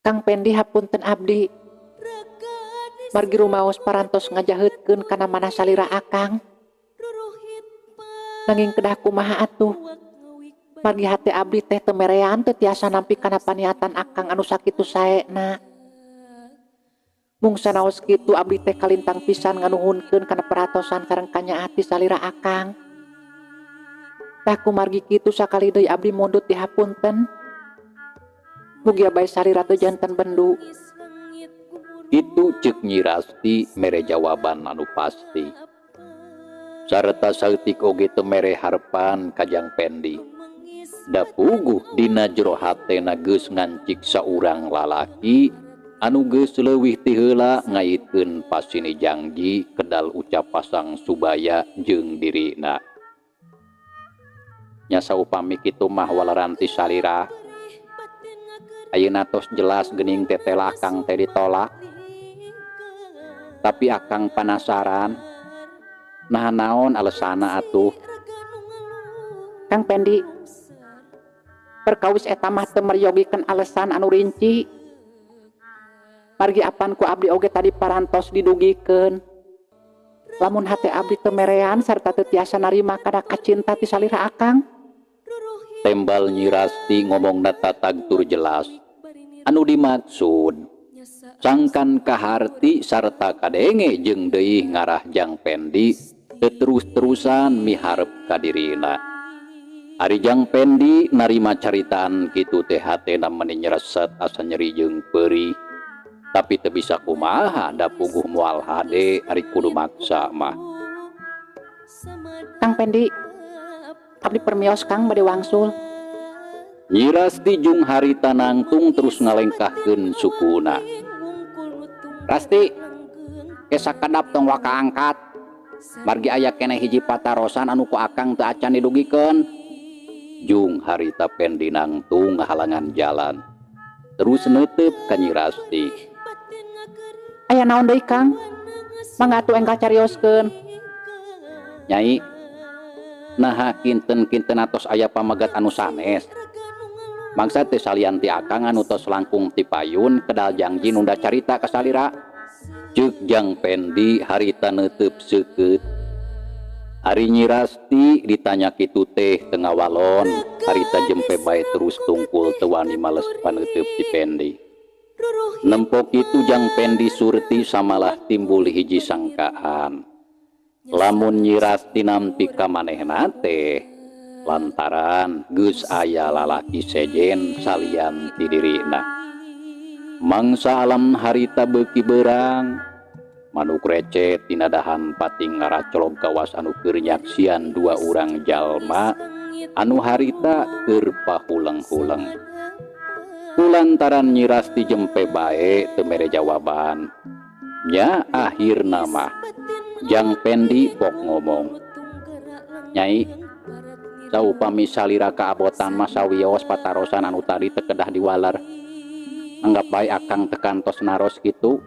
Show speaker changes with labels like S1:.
S1: Kang Pendi, hapunten abdi. Margi rumaos parantos ngajaheutkeun kana manah salira akang. Nanging kedah kumaha atuh? Margi hate abdi teh teu merean, teu tiasa nampi kana paniatan akang anu sakitu saena. Mung sanaos kitu, abdi teh kalintang pisan nganuhunkeun kana perhatosan sareng kanyaah ti salira akang. Tah, kumargi kitu sakali deui abdi mundut dihapunten. Mugia bae salira teu janten bendu.
S2: Kitu ceuk Nyi Rasti mere jawaban anu pasti. Sarta saeutik oge teu mere harepan ka Jang Pendi. Da puguh dina jero hatena geus ngancik saurang lalaki anu geus leuwih ti heula ngaitkeun pasini jangji kedal ucap pasang subaya jeung dirina. Nya, saupami kitu mah waleran ti salira. Ayeuna tos jelas geuning tetela akang teh ditolak. Tapi akang panasaran. Nah, naon alesana atuh?
S1: Kang Pendi, perkawis eta mah teu meryogikeun alesan anu rinci. Margi apan ku abdi oge tadi parantos didugikeun. Lamun hate abdi teu merean sarta teu tiasa narima kana kacinta ti salira akang.
S2: Tembal Nyi Rasti ngomongna tatag tur jelas. Anu dimaksud sangkan kaharti sarta kadenge jeung deui ngarah Jang Pendi teu terus-terusan miharep ka dirina. Ari Jang Pendi narima caritaan kitu teh hatena meuni nyereset, asa nyeri jeung peurih. Tapi teu bisa kumaha, da puguh moal hade ari kudu maksa mah.
S1: Kang Pendi, abdi permios, Kang, bade wangsul.
S2: Nyi Rasti jung harita nangtung terus ngalengkahkeun sukuna.
S1: Rasti, ke sakedap, tong waka angkat. Margi aya keneh hiji patarosan anu ku akang teu acan didugikeun.
S2: Jung harita Pendi nangtung ngahalangan jalan. Terus neuteup ka Nyi Rasti.
S1: Aya naon deui, Kang? Mangga atuh enggal carioskeun.
S2: Nyai, naha kinten-kinten atos aya pamegat anu sanes? Mangsa teh salian ti akang anu tos langkung ti payun kedal jangji nunda carita ka salira? Ceuk Jang Pendi harita neuteup seukeut. Ari Nyi Rasti ditanya kitu teh teu ngawalon, harita jempe bae terus tungkul teu wani males paneuteub ti Pendi. Nempo kitu Jang Pendi surti samalah timbul hiji sangkaan. Lamun Nyi Rasti nampi ka manehna teh lantaran geus aya lalaki sejen salian ti dirina. Mangsa alam harita beuki beurang, manuk recet dina dahan pating ngaracolog kawas anu keur nyaksian dua urang jalma anu harita keur pahuleng-huleng. Kulantaran Nyi Rasti jempe bae teu mere jawaban. Nya, akhirna mah Jang Pendi pok ngomong. Nyai, saupami salira kaabotan mah sawios patarosan anu tadi teu kedah diwaler. Anggap bae akang teu kantos naros kitu.